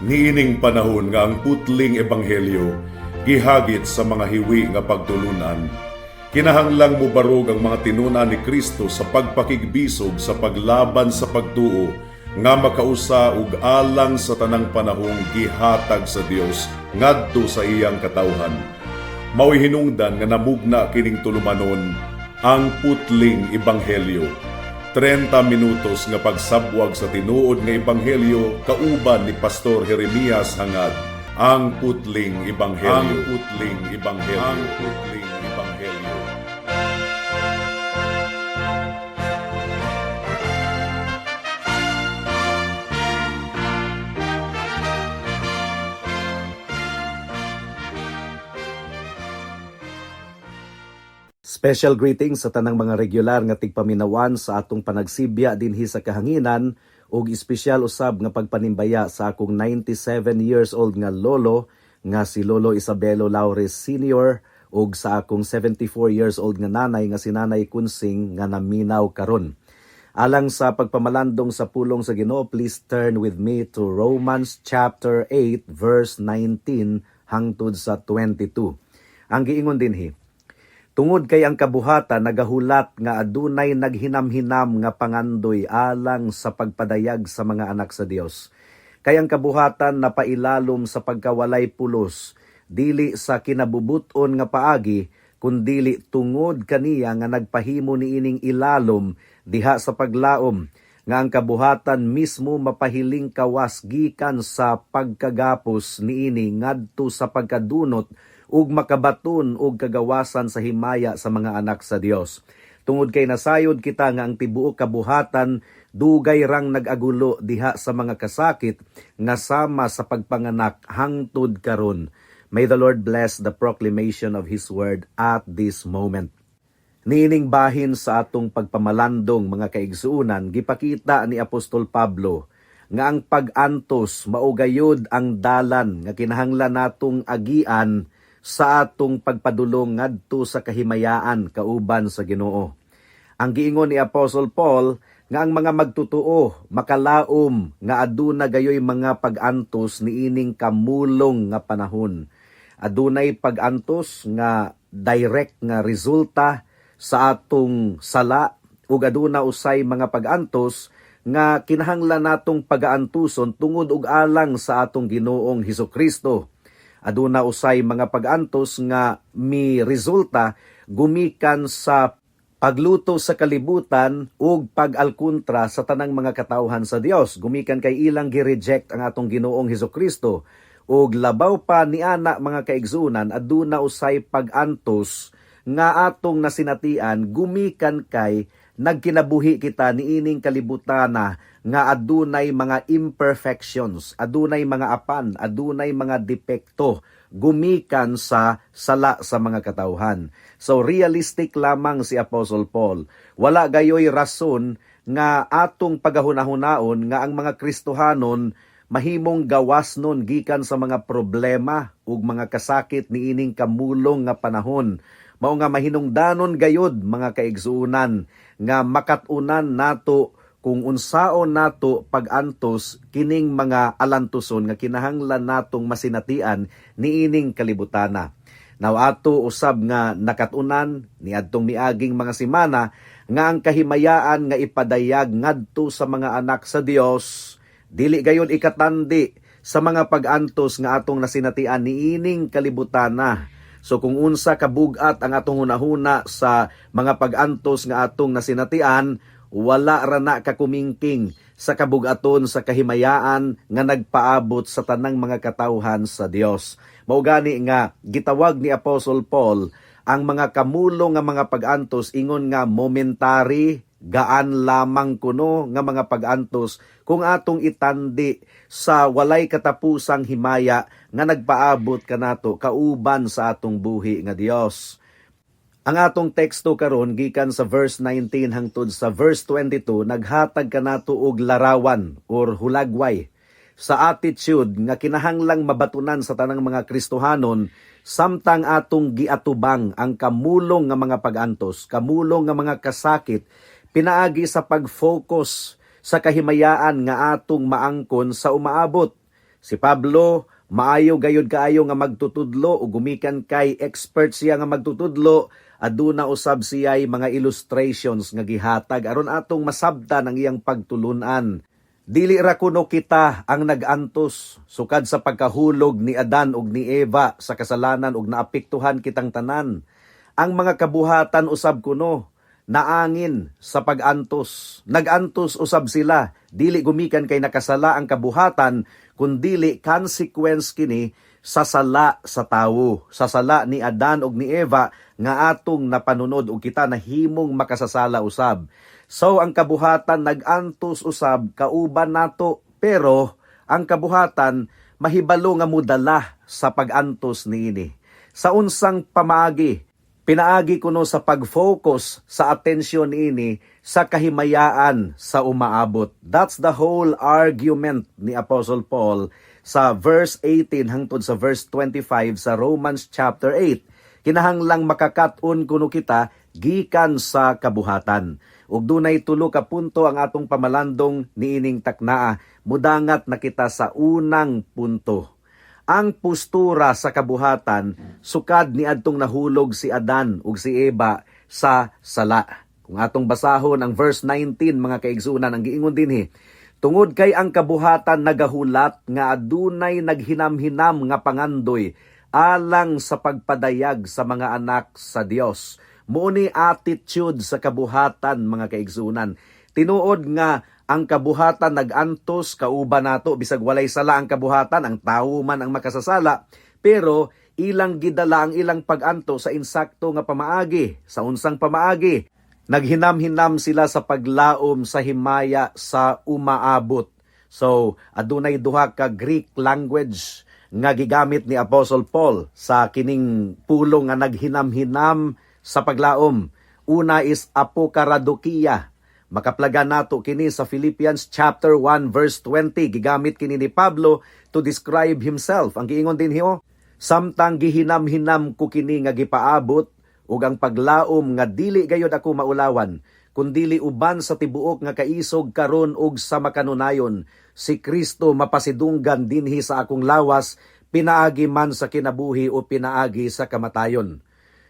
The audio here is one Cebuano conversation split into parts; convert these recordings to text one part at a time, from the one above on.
Niining panahon nga ang putling ebanghelyo gihagit sa mga hiwi nga pagtulunan, kinahanglang mubarog ang mga tinun-an ni Kristo sa pagpakigbisog sa paglaban sa pagtuo nga makausa ug alang sa tanang panahong gihatag sa Dios ngadto sa iyang katawhan. Mao'y hinungdan nga namugna kining tulumanon, Ang Putling Ebanghelyo. 30 minutos nga pagsabwag sa tinuod nga ebanghelyo kauban ni Pastor Jeremias Hangad. Ang Putling Ebanghelyo. Ang Putling Ebanghelyo. Ang Putling Ebanghelyo. Special greetings sa tanang mga regular nga tigpaminawan sa atong panagsibya dinhi sa kahanginan ug espesyal usab nga pagpanimbaya sa akong 97 years old nga lolo nga si Lolo Isabelo Laures Sr. ug sa akong 74 years old nga nanay nga si Nanay Kunsing nga naminaw karon. Alang sa pagpamalandong sa pulong sa Ginoo, please turn with me to Romans chapter 8 verse 19 hangtod sa 22. Ang giingon dinhi, "Tungod kay ang kabuhatan nagahulat nga adunay naghinamhinam nga pangandoy alang sa pagpadayag sa mga anak sa Dios. Kay ang kabuhatan napailalom sa pagkawalay pulos, dili sa kinabubuton nga paagi, kundili tungod kaniya nga nagpahimo niining ilalom diha sa paglaom, nga ang kabuhatan mismo mapahiling kawas gikan sa pagkagapos niini ngadto sa pagkadunot ug makabaton og kagawasan sa himaya sa mga anak sa Dios. Tungod kay nasayod kita nga ang tibuok kabuhatan dugay rang nag-agulo diha sa mga kasakit nga sama sa pagpanganak hangtod karon." May the Lord bless the proclamation of His word at this moment. Niining bahin sa atong pagpamalandong, mga kaigsuonan, gipakita ni Apostol Pablo nga ang pag-antos mao gayud ang dalan nga kinahanglan natong agian sa atong pagpadulong ngadto sa kahimayaan kauban sa Ginoo. Ang giingon ni Apostle Paul nga ang mga magtutuo makalaom nga aduna gayoy mga pag-antos niining kamulong nga panahon. Adunay pag-antos nga direct nga resulta sa atong sala ug aduna usay mga pag-antos nga kinahanglan natong pagaantuson tungod ug alang sa atong Ginoong Hesus Kristo. Aduna usay mga pag-antos nga mi resulta gumikan sa pagluto sa kalibutan ug pag-alkontra sa tanang mga katawhan sa Dios gumikan kay ilang gi-reject ang atong Ginoong Hesus Kristo. Ug labaw pa niana, mga kaigsunan, aduna usay pag-antos nga atong nasinatian gumikan kay nagkinabuhi kita niining kalibutana nga adunay mga imperfections, adunay mga apan, adunay mga depekto gumikan sa sala sa mga katawhan. So realistic lamang si Apostle Paul. Wala gayoy rason nga atong pagahunahunaon nga ang mga Kristohanon mahimong gawas nun gikan sa mga problema ug mga kasakit niining kamulong nga panahon. Mao nga mahinungdanon gayud, mga kaigsuonan, nga makat-unan nato kung unsaon nato pag-antos kining mga alantuson nga kinahanglan natong masinatian niining kalibutana. Now ato usab nga nakat-unan niadtong miaging mga semana nga ang kahimayaan nga ipadayag ngadto sa mga anak sa Dios dili gayon ikatandi sa mga pag-antos nga atong nasinatian niining kalibutana. So kung unsa kabugat ang atong hunahuna sa mga pag-antos nga atong nasinatian, wala ra na kakumingking sa kabugaton sa kahimayaan nga nagpaabot sa tanang mga katawhan sa Dios. Mao gani nga gitawag ni Apostle Paul ang mga kamulong nga mga pag-antos ingon nga momentary, gaan lamang kuno nga mga pag-antos kung atong itandi sa walay katapusang himaya nga nagpaabot kanato kauban sa atong buhi nga Dios. Ang atong teksto karon gikan sa verse 19 hangtod sa verse 22 naghatag kanato og larawan or hulagway sa attitude nga kinahanglang mabatunan sa tanang mga Kristohanon samtang atong giatubang ang kamulong nga mga pag-antos, kamulong nga mga kasakit pinaagi sa pag-focus sa kahimayaan nga atong maangkon sa umaabot. Si Pablo, maayo gayud kaayo nga magtutudlo ug gumikan kay expert siya nga magtutudlo, aduna usab siya'y mga illustrations nga gihatag aron atong masabtan ang iyang pagtulunan. Dili ra kuno kita ang nag-antos sukad sa pagkahulog ni Adan ug ni Eva sa kasalanan ug naapektuhan kitang tanan. Ang mga kabuhatan usab kuno naangin sa pag-antos. Nag-antos usab sila. Dili gumikan kay nakasala ang kabuhatan, kundili consequence kini sa sala sa tawo, sa sala ni Adan ug ni Eva nga atong napanunod ug kita nahimong makasasala usab. So ang kabuhatan nag-antos usab kauban nato, pero ang kabuhatan mahibalo nga mudala sa pag-antos niini. Sa unsang pamaagi? Pinaagi kuno sa pag-focus sa atensyon niini sa kahimayaan sa umaabot. That's the whole argument ni Apostle Paul sa verse 18 hangtod sa verse 25 sa Romans chapter 8. Kinahanglang makakat-on kuno kita gikan sa kabuhatan. Ug dunay tulo ka punto ang atong pamalandong niining taknaa. Mudangat na kita sa unang punto: ang postura sa kabuhatan sukad ni adtong nahulog si Adan ug si Eva sa sala. Kung atong basahon ang verse 19, mga kaigsunan, ang giingon dinhi, "Tungod kay ang kabuhatan nagahulat nga adunay naghinam-hinam nga pangandoy alang sa pagpadayag sa mga anak sa Dios." Mao ni attitude sa kabuhatan, mga kaigsunan. Tinuod nga ang kabuhatan nag-antos kauban nato bisag walay sala ang kabuhatan, ang tawo man ang makasasala, pero ilang gidala ang ilang pag-antos sa insakto nga pamaagi. Sa unsang pamaagi? Naghinam-hinam sila sa paglaom sa himaya sa umaabot. So, adunay duha ka Greek language nga gigamit ni Apostle Paul sa kining pulong nga naghinam-hinam sa paglaom. Una is apokaradokia. Makaplagan nato kini sa Philippians chapter 1 verse 20. Gigamit kini ni Pablo to describe himself. Ang giingon dinhi oh, "Samtang gihinam-hinam ko kini nga gipaabot ug ang paglaom nga dili gayod ako maulawan, kundili uban sa tibuok nga kaisog karon ug sa makanunayon, si Kristo mapasidunggan dinhi sa akong lawas, pinaagi man sa kinabuhi o pinaagi sa kamatayon."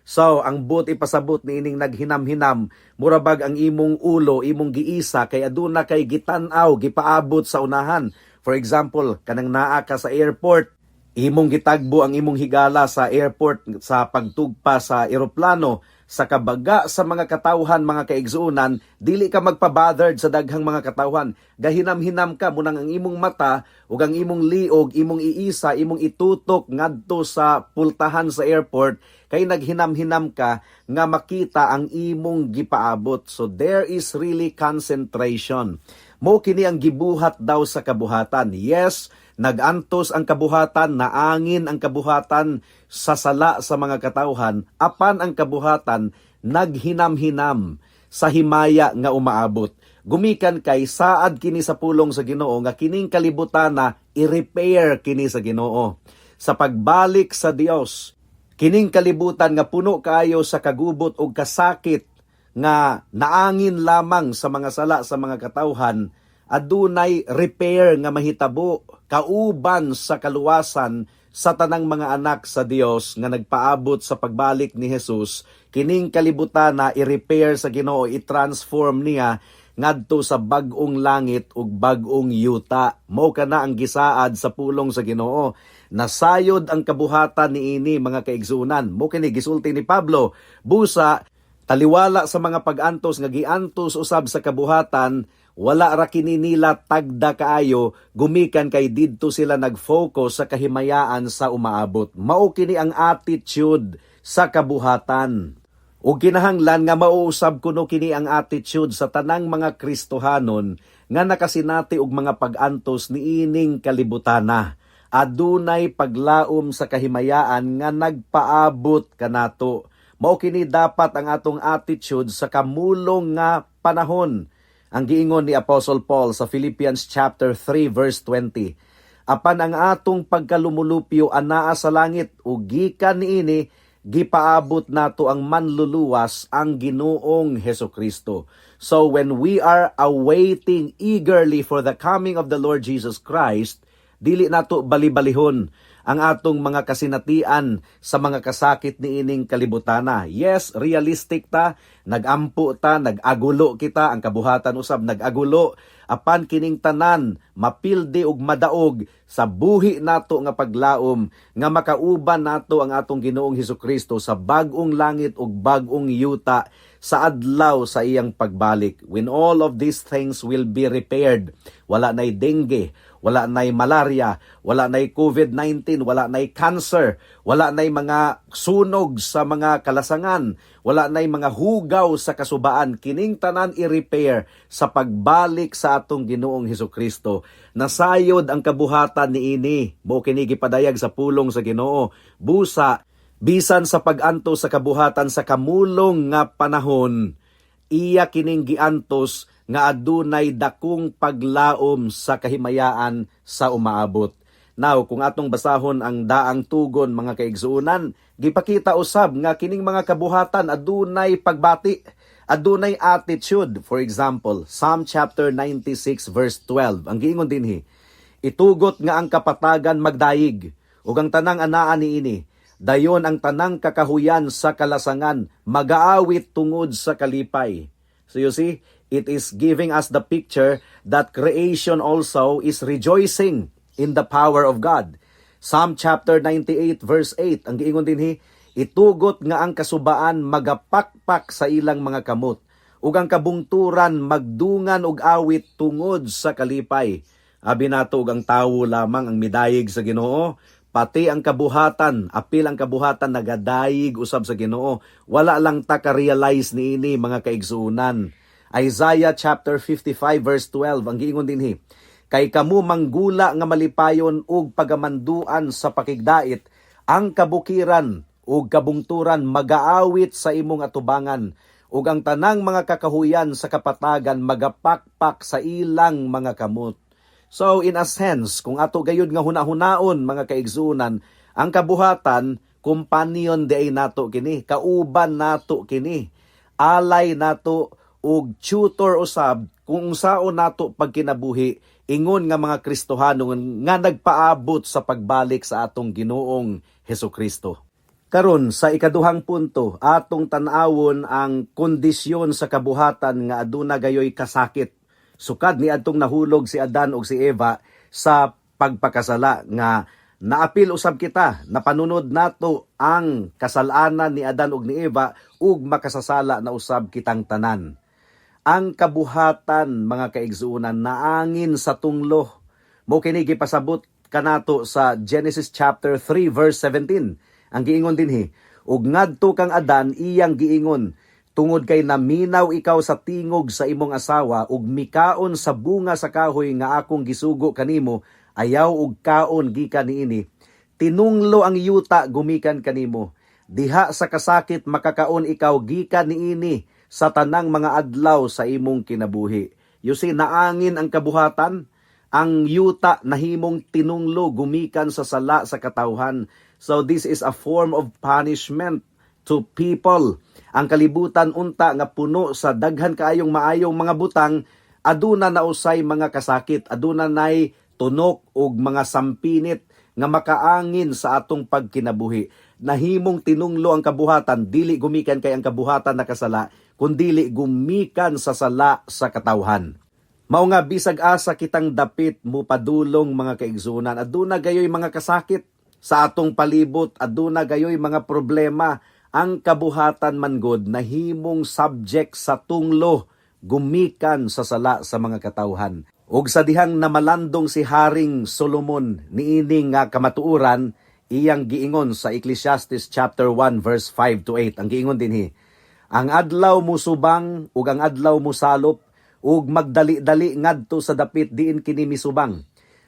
So, ang buot ipasabot ni ining naghinam-hinam, murabag ang imong ulo, imong giisa, kay aduna kay gitan-aw, gipaabot sa unahan. For example, kanang naa ka sa airport, imong gitagbo ang imong higala sa airport sa pagtugpa sa eroplano, sa kabaga sa mga katawhan, mga kaigsuonan, dili ka magpa-bothered sa daghang mga katawhan. Gahinam-hinam ka, munang ang imong mata ug ang imong liog, imong iisa, imong itutok ngadto sa pultahan sa airport kay naghinam-hinam ka nga makita ang imong gipaabot. So there is really concentration. Mo kini ang gibuhat daw sa kabuhatan. Yes, nagantos ang kabuhatan, naangin ang kabuhatan sa sala sa mga katawhan, apan ang kabuhatan naghinam-hinam sa himaya nga umaabot. Gumikan kay saad kini sa pulong sa Ginoo nga kining kalibutan na i-repair kini sa Ginoo. Sa pagbalik sa Dios, kining kalibutan nga puno kaayo sa kagubot ug kasakit nga naangin lamang sa mga sala sa mga katawhan, adunay repair nga mahitabo kauban sa kaluwasan sa tanang mga anak sa Dios nga nagpaabot sa pagbalik ni Jesus. Kining kalibutan na i-repair sa Ginoo, i-transform niya ngadto sa bag-ong langit ug bag-ong yuta. Mao kana ang gisaad sa pulong sa Ginoo. Nasayod ang kabuhatan niini, mga kaigsuonan. Mo kini gisulti ni Pablo. Busa taliwala sa mga pag-antos nga giantos usab sa kabuhatan, wala ra kini nila tagda kaayo gumikan kay didto sila nag-focus sa kahimayaan sa umaabot. Mao kini ang attitude sa kabuhatan. Ug kinahanglan nga mauusab kuno kini ang attitude sa tanang mga Kristohanon nga nakasinati og mga pag-antos niining kalibutana. Adunay paglaom sa kahimayaan nga nagpaabot kanato. Mao kini dapat ang atong attitude sa kamulong nga panahon. Ang giingon ni Apostle Paul sa Philippians chapter 3 verse 20, "Apan ang atong pagkalumulupyo anaa sa langit ug gikan niini gipaabot nato ang manluluwas, ang Ginoong Hesukristo." So when we are awaiting eagerly for the coming of the Lord Jesus Christ, Dili nato bali-balihon ang atong mga kasinatian sa mga kasakit niining kalibutana. Yes, realistic ta, nagampo ta, nag-agulo kita, ang kabuhatan usab nag-agulo, apan kining tanan mapildi ug madaog sa buhi nato nga paglaom nga makauban nato ang atong Ginoong Hesukristo sa bag-ong langit ug bag-ong yuta sa adlaw sa iyang pagbalik, when all of these things will be repaired. Wala nay dengue, wala nay malaria, wala nay COVID-19, wala nay cancer, wala nay mga sunog sa mga kalasangan, wala nay mga hugaw sa kasubaan. Kining tanan i-repair sa pagbalik sa atong Ginoong Hesukristo. Nasayod ang kabuhatan niini. Mao kini gipadayag sa pulong sa Ginoo. Busa bisan sa pag-antos sa kabuhatan sa kamulong nga panahon, iya kining giantos nga adunay dakong paglaom sa kahimayaan sa umaabot. Now, kung atong basahon ang daang tugon, mga kaigsuonan, gipakita usab nga kining mga kabuhatan adunay pagbati, adunay attitude. For example, Psalm chapter 96 verse 12. Ang giingon dinhi, "Itugot nga ang kapatagan magdayig ug ang tanang anaa niini. Dayon ang tanang kakahuyan sa kalasangan magaawit tungod sa kalipay." So you see, it is giving us the picture that creation also is rejoicing in the power of God. Psalm chapter 98 verse 8, ang giingon dinhi, "Itugot nga ang kasubaan magapakpak sa ilang mga kamot ug ang kabungturan magdungan og awit tungod sa kalipay." Abi nato og ang tawo lamang ang midayig sa Ginoo, pati ang kabuhatan, apil ang kabuhatan, nagadayig usab sa Ginoo. Wala lang ta ka-realize niini, mga kaigsuonan. Isaiah chapter 55 verse 12, ang giingon dinhi, "Kay kamo manggula nga malipayon ug pagamanduan sa pakigdait, ang kabukiran ug kabungturan magaawit sa imong atubangan, ug ang tanang mga kakahuyan sa kapatagan magapakpak sa ilang mga kamot." So in a sense, kung ato gayud nga huna-hunaon, mga kaigsuonan, ang kabuhatan, companion diay nato kini, kauban nato kini, alay nato ug tutor usab kung unsaon nato pagkinabuhi ingon nga mga Kristohano nga nagpaabot sa pagbalik sa atong Ginoong Hesukristo. Karon, sa ikaduhang punto, atong tan-awon ang kondisyon sa kabuhatan nga aduna gayoy kasakit. Sukad ni adtong nahulog si Adan ug si Eva sa pagpakasala nga naapil usab kita, napanunod nato ang kasalanan ni Adan ug ni Eva ug makasasala na usab kitang tanan. Ang kabuhatan, mga kaigsuonan, naangin sa tunglo. Mao kini gipasabot kanato sa Genesis chapter 3 verse 17. Ang giingon dinhi, "Ug ngadto kang Adan iyang giingon, 'Tungod kay naminaw ikaw sa tingog sa imong asawa ug mikaon sa bunga sa kahoy nga akong gisugo kanimo, ayaw og kaon gikan niini, tinunglo ang yuta gumikan kanimo. Diha sa kasakit makakaon ikaw gikan niini sa tanang mga adlaw sa imong kinabuhi.'" You see, naangin ang kabuhatan, ang yuta nahimong tinunglo gumikan sa sala sa katawhan. So this is a form of punishment to people. Ang kalibutan unta nga puno sa daghan kaayong maayong mga butang, aduna na usay mga kasakit, aduna nay tunok ug mga sampinit nga makaangin sa atong pagkinabuhi. Nahimong tinunglo ang kabuhatan, dili gumikan kay ang kabuhatan nakasala, kundili gumikan sa sala sa katawhan. Mao nga bisag asa kitang dapit mo padulong, mga kaigsuonan, aduna gayoy mga kasakit sa atong palibot, aduna gayoy mga problema. Ang kabuhatan man gud nahimong subject sa tunglo gumikan sa sala sa mga katawhan. Ug sa dihang namalandong si Haring Solomon niini nga kamatuoran, iyang giingon sa Ecclesiastes chapter 1 verse 5 to 8. Ang giingon dinhi, "Ang adlaw musubang ug ang adlaw musalop ug magdali-dali ngadto sa dapit diin kini misubang.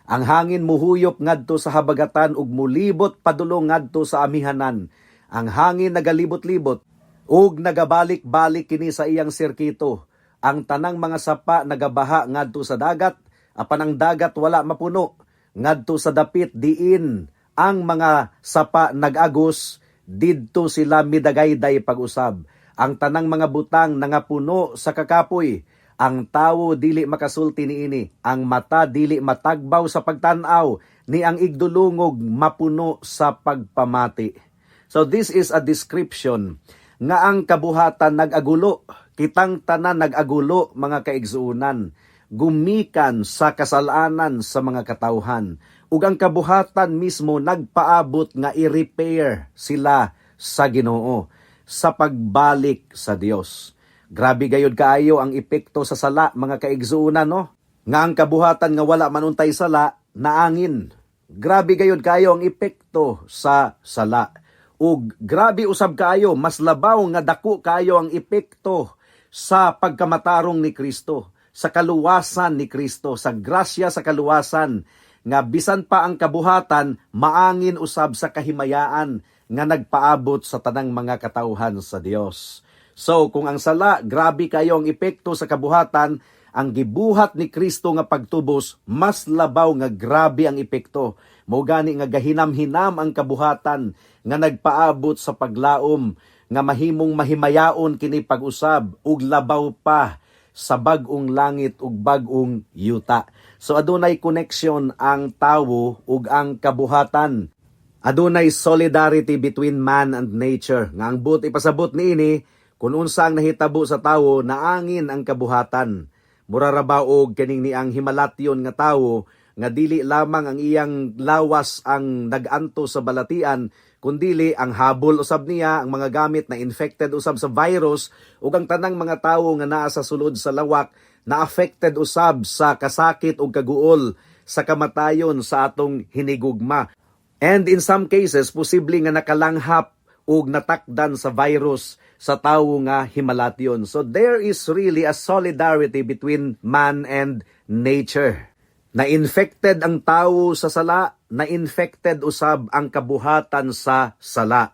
Ang hangin muhuyop ngadto sa habagatan ug mulibot padulong ngadto sa amihanan. Ang hangin nagalibot-libot ug nagabalik-balik kini sa iyang sirkito. Ang tanang mga sapa nagabaha ngadto sa dagat, apan ang dagat wala mapuno. Ngadto sa dapit diin ang mga sapa nag-agos, didto sila midagayday pag-usab. Ang tanang mga butang nangapuno sa kakapoy. Ang tawo dili makasulti niini, ang mata dili matagbaw sa pagtan-aw, ni ang igdulungog mapuno sa pagpamati. So this is a description nga ang kabuhatan nag-agulo. Kitang tanan nag-agulo, mga kaigsuonan, gumikan sa kasalanan sa mga katawhan. Ug ang kabuhatan mismo nagpaabot nga i-repair sila sa Ginoo sa pagbalik sa Dios. Grabe gayud kaayo ang epekto sa sala, mga kaigsuonan, no? Nga ang kabuhatan nga wala man untay sala naangin. Grabe gayud kaayo ang epekto sa sala. Ug grabe usab kaayo, mas labaw nga dako kaayo ang epekto sa pagkamatarong ni Kristo, sa kaluwasan ni Kristo, sa grasya sa kaluwasan nga bisan pa ang kabuhatan maangin usab sa kahimayaan nga nagpaabot sa tanang mga katawhan sa Dios. So kung ang sala, grabe kayo ang epekto sa kabuhatan, ang gibuhat ni Kristo nga pagtubos, mas labaw nga grabe ang epekto. Mao gani nga gahinam-hinam ang kabuhatan nga nagpaabot sa paglaom nga mahimong mahimayaon kini pag-usab ug labaw pa sa bag-ong langit ug bag-ong yuta. So adunay connection ang tawo ug ang kabuhatan. Adunay solidarity between man and nature. Nga ang buot ipasabot niini, kung unsa ang nahitabo sa tawo, naangin ang kabuhatan. Mura ra ba og kaning ni ang himalatyon nga tawo nga dili lamang ang iyang lawas ang nag-anto sa balatian, kundili ang habol usab niya, ang mga gamit na infected usab sa virus, ug ang tanang mga tawo nga naa sa sulod sa lawak na affected usab sa kasakit ug kaguol sa kamatayon sa atong hinigugma. And in some cases, posible nga nakalanghap ug natakdan sa virus sa tawo nga himalatyon. So there is really a solidarity between man and nature. Na-infected ang tawo sa sala, na-infected usab ang kabuhatan sa sala.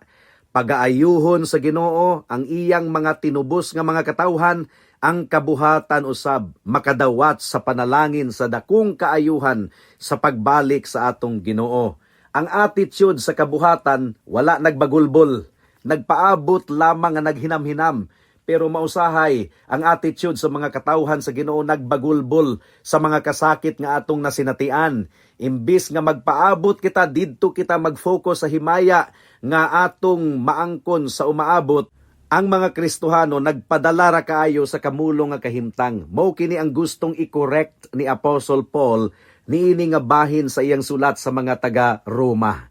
Pagaayuhon sa Ginoo ang iyang mga tinubos nga mga katawhan, ang kabuhatan usab makadawat sa panalangin sa dakong kaayuhan sa pagbalik sa atong Ginoo. Ang attitude sa kabuhatan wala nagbagulbol, nagpaabot lamang nga naghinam-hinam, pero mausahay ang attitude sa mga katawhan sa Ginoo nagbagulbol sa mga kasakit nga atong nasinatian. Imbis nga magpaabot kita didto, kita mag-focus sa himaya nga atong maangkon sa umaabot, ang mga Kristohano nagpadala ra kaayo sa kamulong nga kahimtang. Mao kini ang gustong i-correct ni Apostle Paul niini nga bahin sa iyang sulat sa mga taga Roma.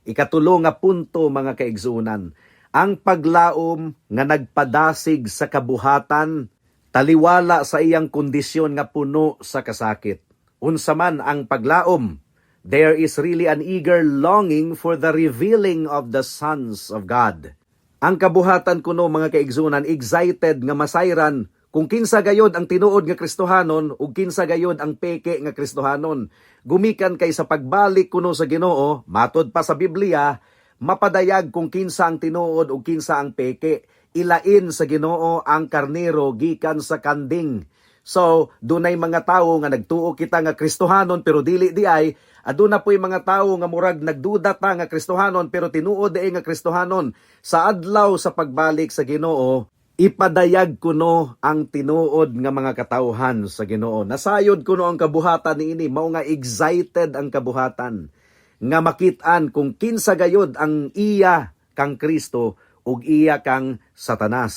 Ikatulo nga punto, mga kaigsuonan, ang paglaom nga nagpadasig sa kabuhatan taliwala sa iyang kondisyon nga puno sa kasakit. Unsa man ang paglaom? There is really an eager longing for the revealing of the sons of God. Ang kabuhatan kuno, mga kaigsuonan, excited nga masayran kung kinsa gayod ang tinuod nga Kristohanon ug kinsa gayod ang peke nga Kristohanon. Gumikan kay sa pagbalik kuno sa Ginoo, matod pa sa Biblia, mapadayag kung kinsa ang tinuod ug kinsa ang peke. Ilain sa Ginoo ang karnero gikan sa kanding. So, dunay mga tawo nga nagtuo kita nga Kristohanon pero dili di ay, aduna po'y mga tawo nga murag nagduda ta nga Kristohanon pero tinuod diay nga Kristohanon. Sa adlaw sa pagbalik sa Ginoo, ipadayag kuno ang tinuod nga mga katawhan sa Ginoo. Nasayod kuno ang kabuhatan niini, mao nga excited ang kabuhatan nga makit-an kung kinsa gayod ang iya kang Kristo ug iya kang Satanas.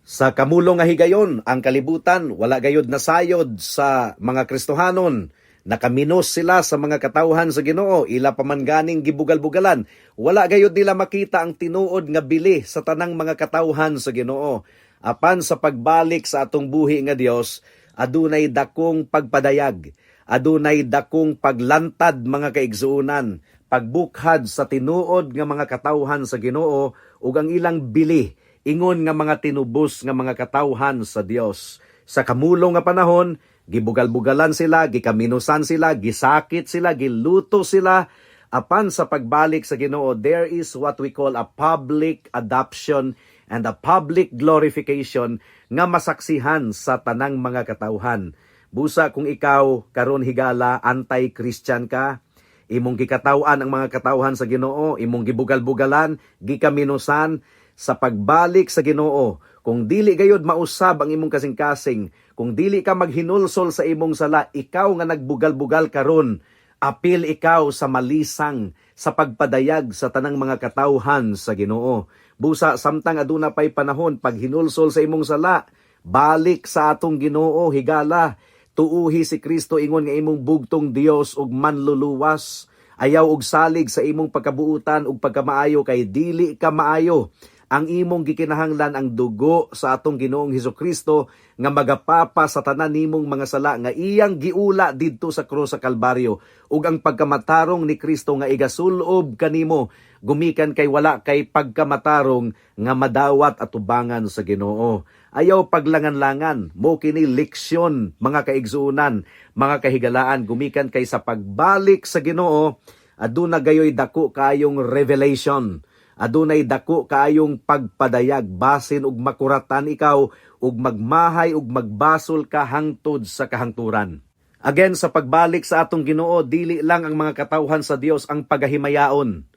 Sa kamulong nga higayon, ang kalibutan wala gayod nasayod sa mga Kristohanon. Nakaminos sila sa mga katawhan sa Ginoo, ila pa man ganing gibugal-bugalan. Wala gayod nila makita ang tinuod nga bili sa tanang mga katawhan sa Ginoo. Apan sa pagbalik sa atong buhi nga Dios, adunay dakong pagpadayag, adunay dakong paglantad, mga kaigsuonan, pagbukhad sa tinuod nga mga katawhan sa Ginoo ug ang ilang bili ingon nga mga tinubos nga mga katawhan sa Dios. Sa kamulong nga panahon, gibugal-bugalan sila, gikaminusan sila, gisakit sila, giluto sila. Apan sa pagbalik sa Ginoo, there is what we call a public adoption and a public glorification nga masaksihan sa tanang mga katawhan. Busa kung ikaw karon higala anti-Christian ka, imong gikataw-an ang mga katawhan sa Ginoo, imong gibugal-bugalan, gikaminusan, Sa pagbalik sa Ginoo, kung dili gayod mausab ang imong kasing-kasing, kung dili ka maghinulsol sa imong sala, ikaw nga nagbugal-bugal karon, apil ikaw sa malisang sa pagpadayag sa tanang mga katawhan sa Ginoo. Busa samtang aduna pay panahon, paghinulsol sa imong sala, balik sa atong Ginoo, higala, tuuhi si Kristo ingon nga imong bugtong Dios ug manluluwas. Ayaw og salig sa imong pagkabuutan ug pagkamaayo kay dili ka maayo. Ang imong gikinahanglan ang dugo sa atong Ginoong Hesus Kristo nga magapapa sa tanan nimong mga sala nga iyang giula didto sa krus sa Kalbaryo ug ang pagkamatarong ni Kristo nga igasulob kanimo gumikan kay wala kay pagkamatarong nga madawat atubangan sa Ginoo. Ayaw paglangan-langan, mo kini leksyon, mga kaigsuonan, mga kahigalaan, gumikan kay sa pagbalik sa Ginoo aduna gayoy dako kaayong revelation. Adunay dako kaayong pagpadayag, basin og makuratan ikaw ug magmahay ug magbasol ka hangtod sa kahangturan. Again, sa pagbalik sa atong Ginoo, dili lang ang mga katawhan sa Dios ang pagahimayaon.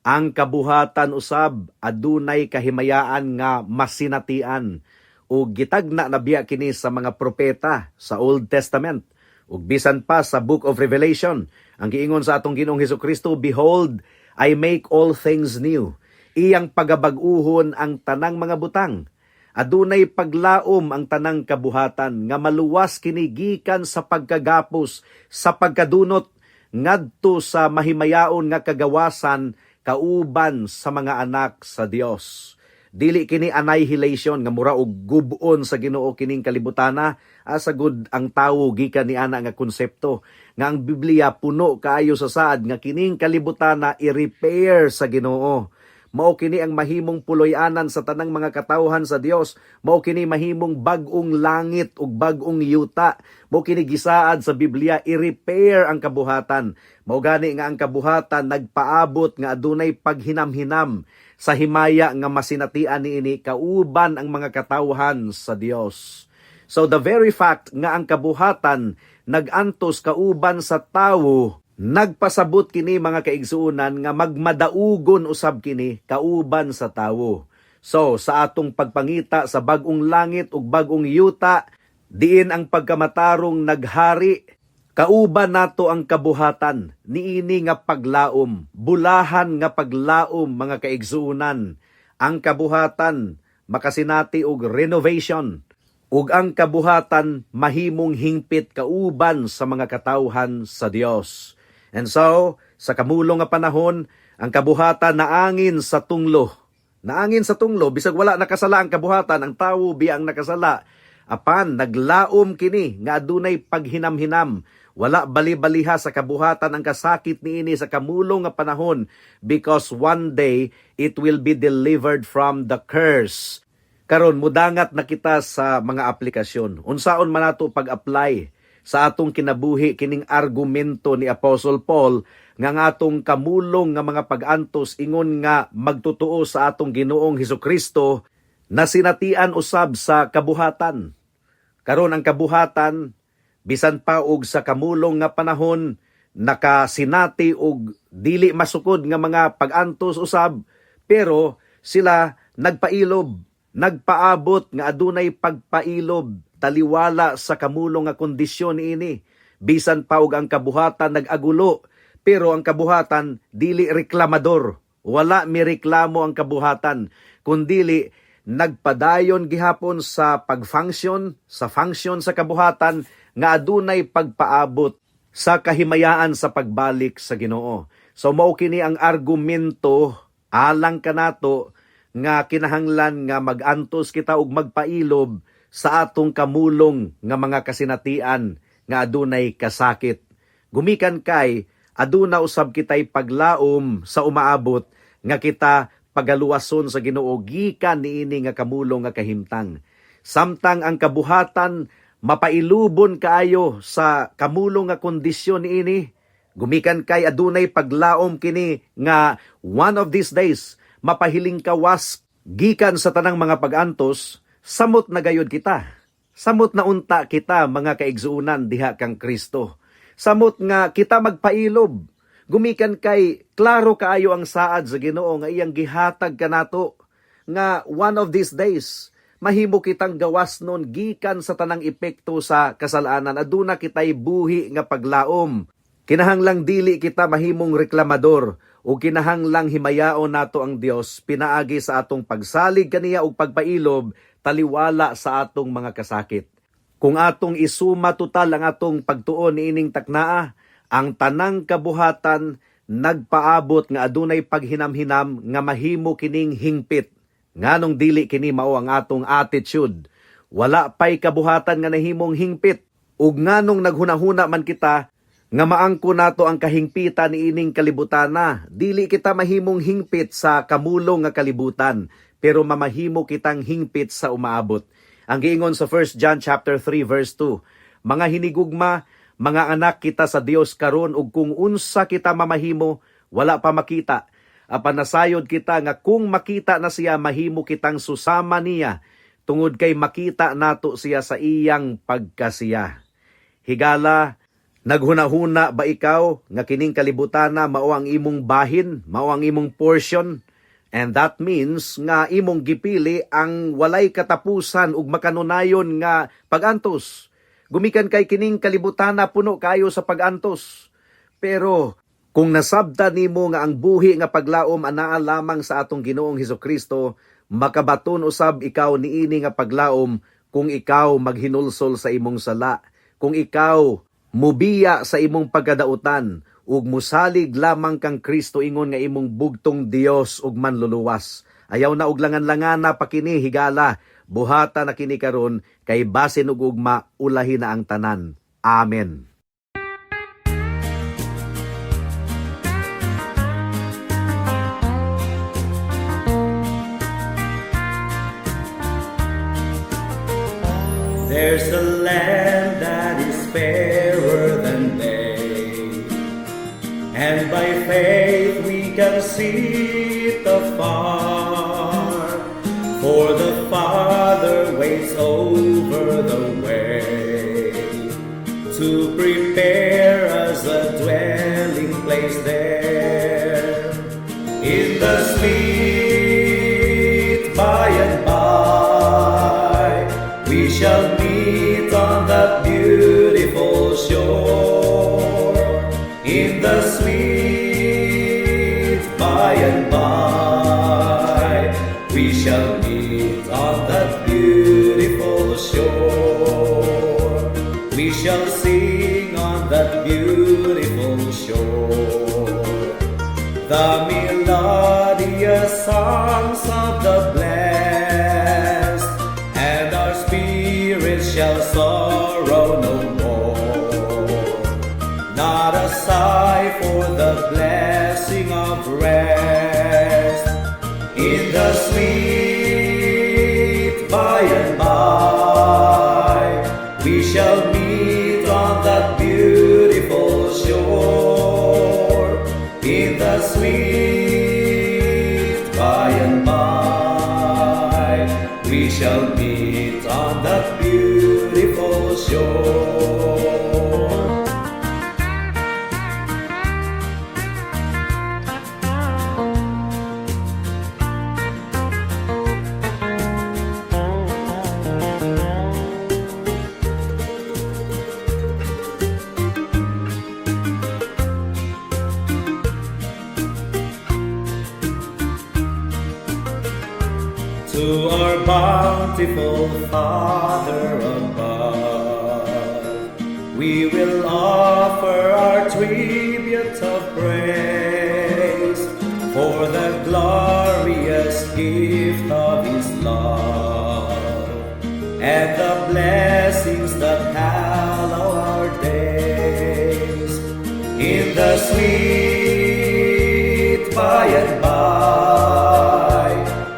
Ang kabuhatan usab adunay kahimayaan nga masinatian ug gitagna na biya kini sa mga propeta sa Old Testament ug bisan pa sa Book of Revelation. Ang giingon sa atong Ginoong Hesus Kristo, "Behold, I make all things new." Iyang pagabag-uhon ang tanang mga butang. Adunay paglaom ang tanang kabuhatan nga maluwas kini gikan sa pagkagapos, sa pagkadunot, ngadto sa mahimayaon nga kagawasan kauban sa mga anak sa Dios. Dili kini annihilation nga mura og gub-on sa Ginoo kining kalibutana. Asa gud ang tawo gikan ni ana nga konsepto nga ang Biblia puno kaayo sa saad nga kining kalibutana i-repair sa Ginoo. Mao kini ang mahimong puloy-anan sa tanang mga katawhan sa Dios. Mao kini mahimong bag-ong langit ug bag-ong yuta. Mao kini gisaad sa Biblia, i-repair ang kabuhatan. Mao gani nga ang kabuhatan nagpaabot nga adunay paghinamhinam sa himaya nga masinatian niini kauban ang mga katawhan sa Dios. So the very fact nga ang kabuhatan nagantos kauban sa tawo, nagpasabot kini, mga kaigsuonan, nga magmadaugon usab kini kauban sa tawo. So sa atong pagpangita sa bag-ong langit ug bag-ong yuta diin ang pagkamatarong naghari, kauban nato ang kabuhatan niini nga paglaom, bulahan nga paglaom, mga kaigsuonan. Ang kabuhatan makasinati og renovation ug ang kabuhatan mahimong hingpit kauban sa mga katawhan sa Dios. And so, sa kamulong nga panahon, ang kabuhatan naangin sa tunglo. Naangin sa tunglo, bisag wala nakasala ang kabuhatan, ang tawo biya ang nakasala. Apan, naglaom kini nga adunay paghinamhinam. Wala bali-baliha sa kabuhatan ang kasakit niini sa kamulong nga panahon because one day it will be delivered from the curse. Karon, mudangat na kita sa mga aplikasyon. Unsaon man nato pag-apply sa atong kinabuhi kining argumento ni Apostle Paul nga ang atong kamulong nga mga pag-antos ingon nga magtotoo sa atong Ginoong Hesus Kristo na sinatian usab sa kabuhatan? Karon, ang kabuhatan, bisan pa og sa kamulong nga panahon nakasinati og dili masukod nga mga pag-antos usab, pero sila nagpailob, nagpaabot nga adunay pagpailob taliwala sa kamulong nga kondisyon niini. Bisan pa og ang kabuhatan nag-agulo, pero ang kabuhatan dili reklamador. Wala mi reklamo ang kabuhatan, kundili nagpadayon gihapon sa pag-function, sa function sa kabuhatan nga adunay pagpaabot sa kahimayaan sa pagbalik sa Ginoo. So mao kini ang argumento alang kanato nga kinahanglan nga mag-antos kita og magpailob sa atong kamulong nga mga kasinatian nga adunay kasakit. Gumikan kay aduna usab kitay paglaom sa umaabot nga kita pagaluwason sa Ginoo gikan niini nga kamulong nga kahimtang. Samtang ang kabuhatan mapailubon kaayo sa kamulong nga kondisyon niini, gumikan kay adunay paglaom kini nga one of these days mapahiling kawas gikan sa tanang mga pag-antos, samot na gayod kita. Samot na unta kita, mga kaigsuonan diha kang Kristo. Samot nga kita magpailob. Gumikan kay klaro kaayo ang saad sa Ginoo nga iyang gihatag kanato. nga one of these days mahimo kitang gawas nun gikan sa tanang epekto sa kasalanan. Aduna kitay buhi nga paglaom. Kinahanglang dili kita mahimong reklamador o kinahanglang himayaon nato ang Dios pinaagi sa atong pagsalig kaniya og pagpailob taliwala sa atong mga kasakit. Kung atong isuma total ang atong pagtuon niining taknaa, ang tanang kabuhatan nagpaabot nga adunay paghinamhinam nga mahimo kining hingpit. Nganong dili kini mao ang atong attitude? Wala pay kabuhatan nga nahimong hingpit. Ug nganong naghunahuna man kita nga maangko nato ang kahingpitan niining kalibutana? Dili kita mahimong hingpit sa kamulong nga kalibutan, pero mamahimo kitang hingpit sa umaabot. Ang giingon sa 1 John chapter 3 verse 2, "Mga hinigugma, mga anak kita sa Dios karon ug kung unsa kita mamahimo wala pa makita. Apan nasayod kita nga kung makita na siya, mahimo kitang susama niya tungod kay makita nato siya sa iyang pagkasiya." Higala, naghunahuna ba ikaw nga kining kalibutana mao ang imong bahin, mao ang imong portion? And that means nga imong gipili ang walay katapusan ug makanunayon nga pagantos. Gumikan kay kining kalibutana puno kayo sa pagantos. Pero kung nasabta nimo nga ang buhi nga paglaom anaa lamang sa atong Ginoong Hesukristo, makabaton usab ikaw niini nga paglaom kung ikaw maghinulsol sa imong sala, kung ikaw mubiya sa imong pagkadautan ug musalig lamang kang Kristo ingon nga imong bugtong Dios ug manluluwas. Ayaw na og langan-langana pa kini, higala. Buhata na kini karon kay basin og ugma ulahi na ang tanan. Amen. There's a land that is fairer than day, and by faith we can see it afar. For the Father waits over the way to prepare us a dwelling place there. In the sweet by and by, we shall meet on that beautiful shore. In the sweet by and by, we shall meet on that beautiful shore. We shall sing on that beautiful shore the melodious songs of the blessed, and our spirits shall sorrow no more. Not a sigh for the blessing of rest. In the sweet by and by, we shall meet on that beautiful shore. In the sweet by and by, we shall meet on that beautiful shore. To our bountiful Father above, we will offer our tribute of praise for the glorious gift of His love and the blessings that hallow our days. In the sweet by and by,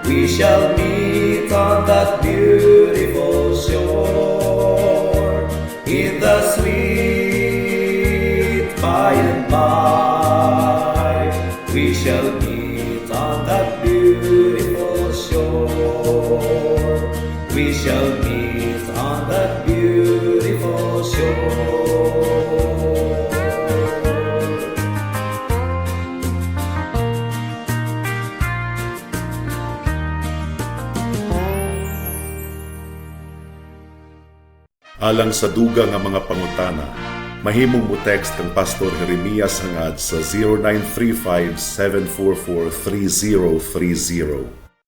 we shall meet on that beautiful shore. In the sweet by and by, we shall meet on that beautiful shore. We shall meet on that beautiful shore. Alang sa dugang nga mga pangutana, mahimong mo text kang Pastor Jeremias Hangad sa 0935-744-3030.